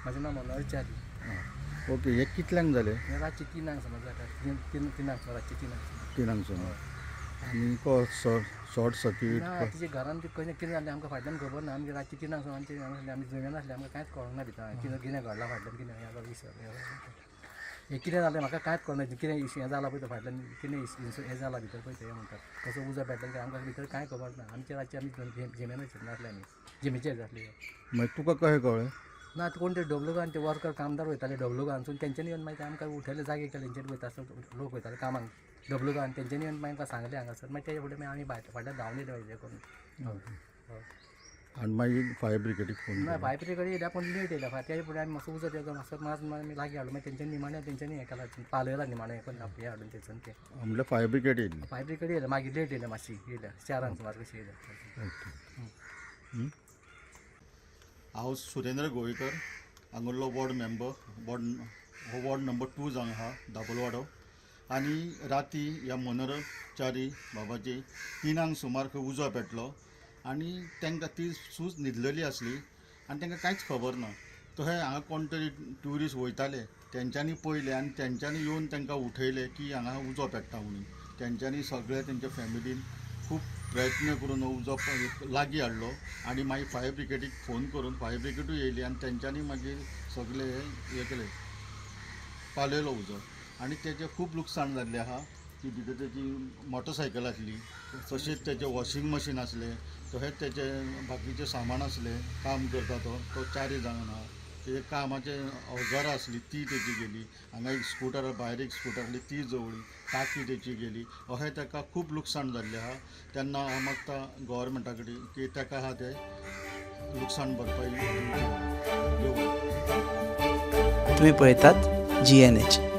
म्हाजें नांव मनोहर च्यारी. आं, ओके. हें कितल्यांक जालें? हें रातचें 3क समज जाता, तीन तीन तिनांक सुमार, रातचें 3क सुमार. 3क सुमार. आनी शॉर्ट सर्कीट? ना, तिच्या घरान ती कशें कितें जालें आमकां फाटल्यान खबर ना. आमगे रातचें 3क सुमार आमचे हांगा आसले, आमी जमीन आसले, आमकां कांयच कळोंक ना भितर कितें कितें घडलां फाटल्यान, कितें हें हें कितें जालें म्हाका कांयच कळना. कितें हें जालां पळय, तो फाटल्यान कितें हें जालां भितर पळय, तें म्हणटात कसो उजो पेटलो आमकां भितर कांय खबर ना. आमचे रातचे आमी जिमेनाचेर नासले, आमी जिमेचेर आसले. मागीर तुका कशें कळ्ळें? ना, कोण ते डब्लू आनी ते वर्कर कामदार वयताले डब्लू गांवसून, तेंच्यांनी येवन मागीर आमकां उठयले, जागे केले. तेंच्यांनी वयता आसतना लोक वयताले कामाक डब्लू गांव, तेंच्यांनी येवन मागीर आमकां सांगलें हांगासर. मागीर तेजे फुडें मागीर आमी भायर फाटल्यान धांवन येयले मागीर हें करून. आनी मागीर फायर ब्रिगेडीक फोन ना, केलो? फायर ब्रिगेड येयल्या पूण लेट येयल्या. फायर तेजे फुडें आमी मातसो उजो तेजो मातसो मात आमी लागीं हाडलो. मागीर तेंच्यांनी निमाणें तेंच्यांनी हें केलां, पालयला निमाणें हें करून हें हाडून थंयसून तें. म्हणल्यार फायर ब्रिगेड येयल्ली? फायर ब्रिगेड येयल्या मागीर, लेट येयल्या मातशी, येयल्या 4क सुमार कशी येयल्या. ओके. हांव सुरेंद्र गोवेकर, हांगुरलो वॉर्ड मेंबर, वॉर्ड हो वॉर्ड नंबर 2 जावन आहा दाबोलवाडो. आनी राती ह्या मनोहर च्यारी बाबाची 3क सुमार खंय उजो पेटलो आनी तांकां ती सूज न्हिदलेली आसली आनी तांकां कांयच खबर ना. तशें हांगा कोण तरी ट्युरिस्ट वयताले, तेंच्यांनी पळयलें आनी तेंच्यांनी येवन तांकां उठयलें की हांगा उजो पेट्टा म्हणून. तेंच्यांनी सगळे तेंच्या फॅमिलीन खूब प्रयत्न करून हो उजो लागीं हाडलो आनी मागीर फायर ब्रिगेडीक फोन करून फायर ब्रिगेडूय येयली आनी तेंच्यांनी मागीर सगळें हें केलें, पालयलो उजो. आनी तेजें खूब लुकसाण जाल्लें आहा की भितर तेजी मोटरसायकल आसली, तशेंच तेजें वॉशिंग मशीन आसलें, तशेंच तेजें बाकीचें सामान आसलें. काम करता तो, तो चारी जावन आहा, तेजे कामाचें अवजारां आसलीं ती तेजी गेली. हांगा एक स्कुटर, भायर एक स्कुटर आसली ती जवळी, टाकी तेची गेली. अशें ताका खूब लुकसाण जाल्लें आहा. तेन्ना हांव मागता गोवोरमेंटा कडेन की ताका आहा तें लुकसाण भरपाई दिवची. तुम्ही पळयतात GNH.